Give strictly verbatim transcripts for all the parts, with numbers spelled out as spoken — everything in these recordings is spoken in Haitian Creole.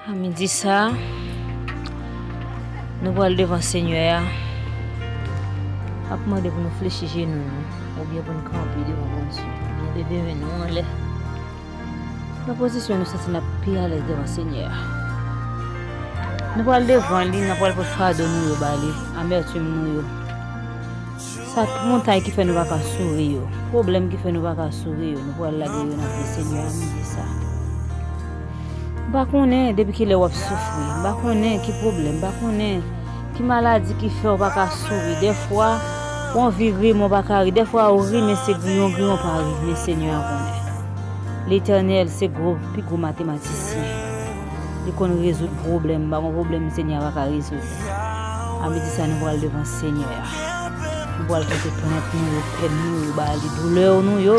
A midi sa, nou pral devan Senyè a. M ap mande pou nou flechi jenou nou, oubyen pou n kanpe devan Bondye, oubyen leve men nou anlè. Nan pozisyon nou santi n ap pi alèz devan Senyè a. Nou pral devan li, n ap pral pote fado nou yo ba li, amètim nou yo. Sa montay ki fè nou pa ka souri yo, pwoblèm ki fè nou pa ka souri yo, nou pral lage yo nan pye Senyè a midi sa. M pa konnen depi kilè w ap soufri, m pa konnen ki pwoblèm, m pa konnen ki maladi ki fè w pa ka souri. Dèfwa, w anvi ri, men w pa ka ri. Dèfwa, w ri, men se griyon, griyon pa ri. Men Senyè a konnen. Letènèl se gwo, pi gwo matematisyen. Li konn rezoud pwoblèm. M pa gon pwoblèm Senyè a pa ka rezoud. A midi sa, nou pral devan Senyè a. Nou pral pote plent nou yo, pèn nou yo ba li, doulè nou yo,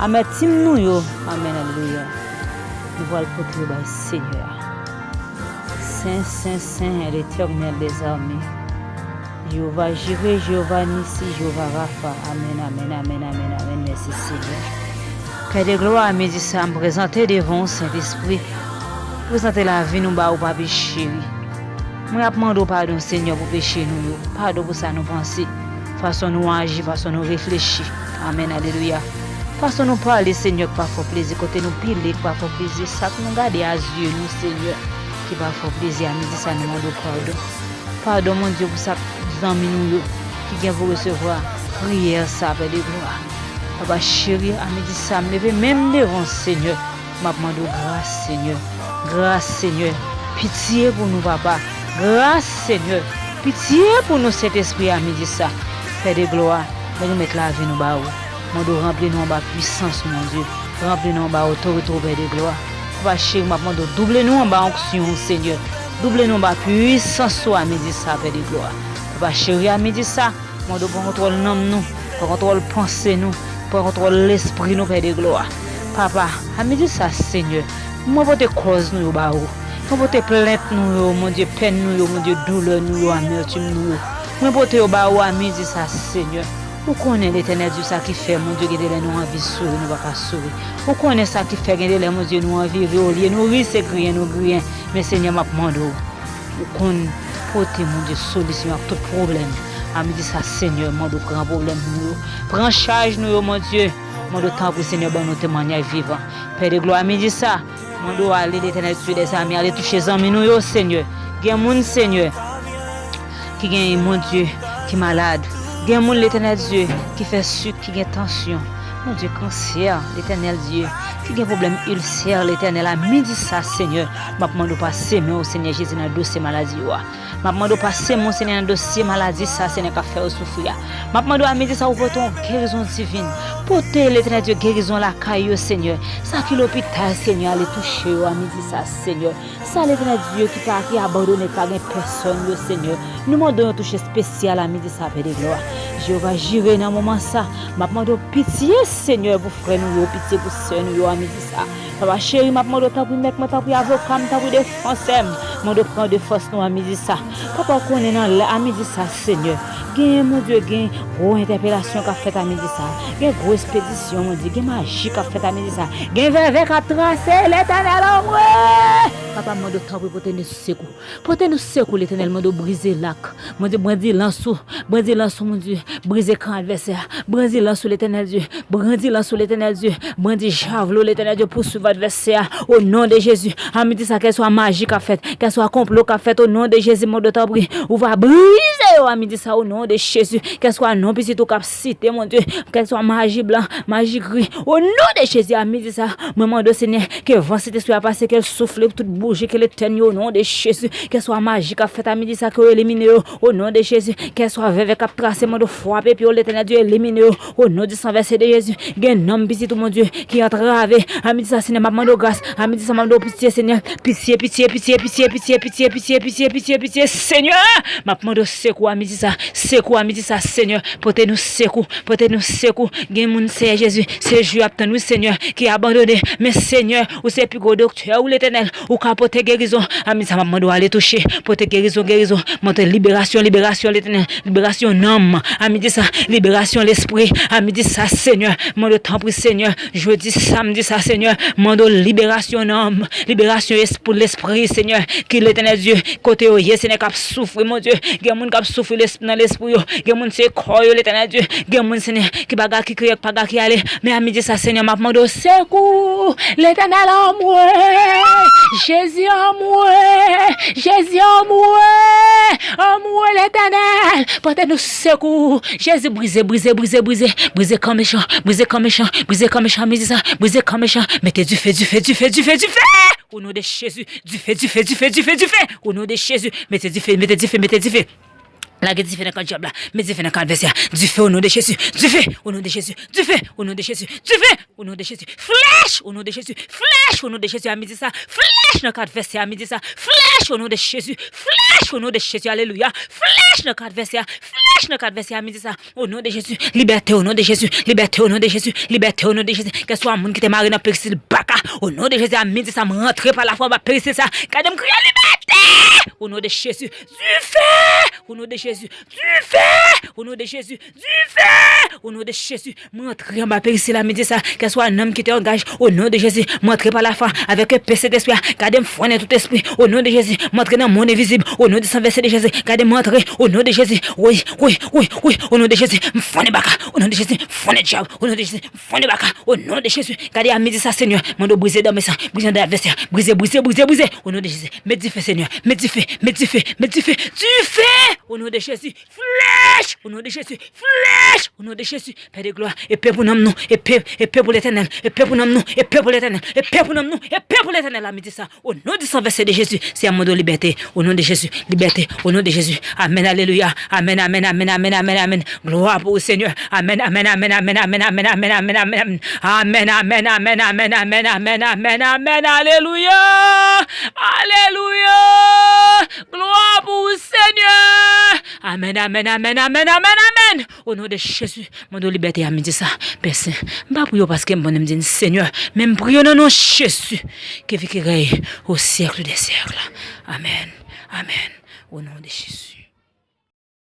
amètim nou yo. Amèn, alelouya. Nou pral pote yo bay Senyè a. Sen, sen, sen, Letènèl dèzame. Jewova Jire, Jewova Nisi, Jewova Rafa. Amèn, amèn, amèn, amèn, amèn. Mèsi, Senyè. Pè de glwa, a midi sa, m prezante devan w, Sentespri. Prezante lavi nou ba ou, Papi cheri. Mwen ap mande w padon, Senyè, pou peche nou yo. Padon pou sa nou panse, fason nou aji, fason nou reflechi. Amèn, alelouya. Fason nou pale, Senyè, k pa fè w plezi, kote nou pile, k pa fè w plezi, sa k nou gade a zye nou, Senyè, ki pa fè w plezi, a midi sa, nou mande w padon. Padon, Bondye, pou sa k zanmi nou yo ki gen pou resevwa priyè sa, Pè de glwa. Papa cheri, a midi sa, m leve men m devan w, Senyè. M ap mande w gras, Senyè. Gras, Senyè. Pitye pou nou, Papa. Gras, Senyè. Pitye pou nou, Sentespri, a midi sa. Pè de glwa, nou remèt lavi nou ba ou. Mande w ranpli nou anba pwisans ou, Bondye. Ranpli nou anba otorite ou, Pè de glwa. Papa cheri, m ap mande w double nou anba onksyon ou, Senyè. Double nou anba pwisans ou a midi sa, Pè de glwa. Papa cheri, a midi sa, mande w pran kontwòl nanm nou, pran kontwòl panse nou, pran kontwòl lespri nou, Pè de glwa. Papa, a midi sa, Senyè, mwen pote kòz nou yo ba ou. Mwen pote plent nou yo, Bondye, pèn nou yo, Bondye, doulè nou yo, amètim nou yo. Mwen pote yo ba ou a midi sa, Senyè. Ou konnen, Letènèl Dye, sa ki fè, Bondye, gen de lè nou anvi souri, nou pa ka souri. Ou konnen sa ki fè gen de lè, Bondye, nou anvi ri, olye nou ri, se griyen nou griyen. Men, Senyè, m ap mande w, ou konn pote, Bondye, solisyon ak tout pwoblèm. A midi sa, Senyè, mande w pran pwoblèm nou yo. Pran chaj nou yo, Bondye. Mande w, tanpri, Senyè, ban nou temwayaj vivan. Pè de glwa, a midi sa, mande w ale, Letènèl Dye dèzame, ale touche zanmi nou yo, Senyè. Gen moun, Senyè, ki gen, Bondye, ki malad. Gen moun, Letènèl Dye, ki fè sik, ki gen tansyon. Bondye, kansè, Letènèl Dye, ki gen pwoblèm ilsè, Letènèl, a midi sa, Senyè, m ap mande w pase men w, Senyè Jezi, nan dosye maladi yo a. M ap mande w pase men w, Senyè, nan dosye maladi sa, Senyè, k ap fè yo soufri a. M ap mande w a midi sa, ou pote yon gerizon divin. Pote, Letènèl Dye, gerizon lakay yo, Senyè. Sa ki lopital, Senyè, ale touche yo a midi sa, Senyè. Sa, Letènèl Dye, ki pa, ki abandone, ki pa gen pèsòn yo, Senyè. Nou mande yon touche espesyal a midi sa, Pè de glwa. Jewova Jire, nan moman sa, m ap mande w pitye, Senyè, pou frè nou yo, pitye pou sè nou yo a midi sa. Papa cheri, m ap mande w, tanpri, mèt mwen, tanpri, avoka m, tanpri, defansè m. Mande w pran defans nou a midi sa. Papa, w konnen nan lè a midi sa, Senyè. Gen, Bondye, gen gwo entèpelasyon k ap fèt a midi sa. Gen gwo espedisyon, Bondye. Gen maji k ap fèt a midi sa. Gen vèvè k ap trase, Letènèl, omwe! Papa, mande w tanpri pote nou sekou. Pote nou sekou, Letènèl, mande w brize lak. Mande w brandi lans ou. Brandi lans ou, Bondye. Brize kan advèsè a. Brandi lans ou, Letènèl Dye. Brandi lans ou, Letènèl Dye. Brandi javlo, Letènèl Dye. Pouswiv advèsè a. O non de Jezi. A midi sa, kèlswa maji k ap fèt, kèlswa konplo k ap fèt, o non de Jezi, mande w tanpri, ou va brize yo a midi sa, o non de Jezi. Kèlswa non pitit ou k ap site, Bondye, kèlswa maji blan, maji gri, o non de Jezi, a midi sa, mwen mande w, Senyè, ke van Sentespri a pase, ke l soufle tout bouji, ke l etenn yo, o non de Jezi. Kèlswa maji k ap fèt a midi sa, ke w elimine yo, o non de Jezi. Kèlswa vèvè k ap trase, mande w frape pye w, Letènèl Dye, elimine yo, o non di san vèse de Jezi. Gen nanm pitit ou, Bondye, ki antrave. A midi sa, Senyè, m ap mande w gras. A midi sa, m ap mande w pitye, Senyè. Pitye, pitye, pitye, Senyè. M ap mande w sekou. A midi sa, sekou a midi sa, Senyè, pote nou sekou, pote nou sekou. Gen moun, Senyè Jezi, se jou y ap tann, wi, Senyè, ki abandone. Men, Senyè, ou se pi gwo doktè, wi, Letènèl. Ou ka pote gerizon. A midi sa, m ap mande w ale touche. Pote gerizon, gerizon. Mande liberasyon, liberasyon, Letènèl. Liberasyon nanm. A midi sa, liberasyon lespri. A midi sa, Senyè, mande w tanpri, Senyè. Jodi, samdi sa, Senyè, mande w liberasyon nanm. Liberasyon esp-, pou lespri, Senyè. Ki Letènèl Dye, kote yo ye, Senyè, k ap soufri, mon Dye. Gen moun k ap soufri les-, nan lespri yo. Gen moun se kò yo, Letènèl Dye. Gen moun, Senyè, ki bagay ki kriye, ki bagay ki ale. Men a midi sa, Senyè, m ap mande w sekou. Letènèl, anmwe. Jezi, anmwe. Jezi, anmwe. Anmwe, Letènèl. Pote nou sekou. Jezi, brize, brize, brize, brize. Brize kan mechan. Brize kan mechan. Brize kan mechan a midi sa. Brize kan mechan. Mete dife, dife, dife, dife, dife. O non de Jezi. Dife, dife, dife, dife, dife. O non de Jezi. Mete dife, mete dife, mete dife. Lage dife nan kan dyab la. Met dife nan kan advèsè a. Dife o non de Jezi. Dife o non de Jezi. Dife o non de Jezi. Dife o non de Jezi. Flèch o non de Jezi. Flèch o non de Jezi a midi sa. Flèch nan kan advèsè a midi sa. Flèch o non de Jezi. Flèch o non de Jezi. Alelouya. Flèch nan kan advèsè a. Flèch nan kan advèsè a midi sa. O non de Jezi, libète, o non de Jezi, libète, o non de Jezi, libète, o non de Jezi. Kèlswa moun ki te mare nan perisil baka, o non de Jezi, a midi sa, m rantre pa lafwa anba perisil sa. Gade m kriye libète! O non de Jezi, dife! O non de Jezi, dife! O non de Jezi, dife! O non de Jezi, m rantre anba perisil a midi sa. Kèlswa nanm ki te angaje, o non de Jezi, m rantre pa lafwa avèk epe Sentespri a. Gade m fwannen tout espri, o non de Jezi, m rantre nan monn envizib, o non de san vèse de Jezi. Gade m rantre, o non de Jezi, wi, wi, wi, wi, o non de Jezi, m fwannen baka, o non de Jezi, m fwannen dyab, o non de Jezi, m fwannen baka, o non de Jezi. Gade a midi sa, Senyè, mande w brize dan mechan, brize dan advèsè, brize, brize, brize, brize, o non de Jezi. Met dife, Senyè, met dife, met dife, met dife, dife, o non de Jezi, flèch, o non de Jezi, flèch, o non de Jezi. Pè de glwa, epe pou nanm nou, epe, epe pou Letènèl, epe pou nanm nou, epe pou Letènèl, epe pou nanm nou, epe pou Letènèl a midi sa. O non de san vèse de Jezi, Senyè, mande w libète. O non de Jezi, libète. O non de Jezi. Amèn, alelouya. Amèn, amèn, amèn, amèn, amèn, amèn. Glwa pou ou, Senyè. Amèn, amèn, amèn, amèn, amèn, amèn, amèn, amèn, amèn, amèn, amèn, alelouya. Alelouya. Glwa pou ou, Senyè. Amèn, amèn, amèn, amèn, amèn, amèn. O non de Jezi, mande w libète a midi sa. Pè Sen, m pa priye w paske m konnen m di n Senyè, men m priye w nan non Jezi, ki viv, ki règne au siècle des siècles. Amèn. Amèn. O non de Jezi.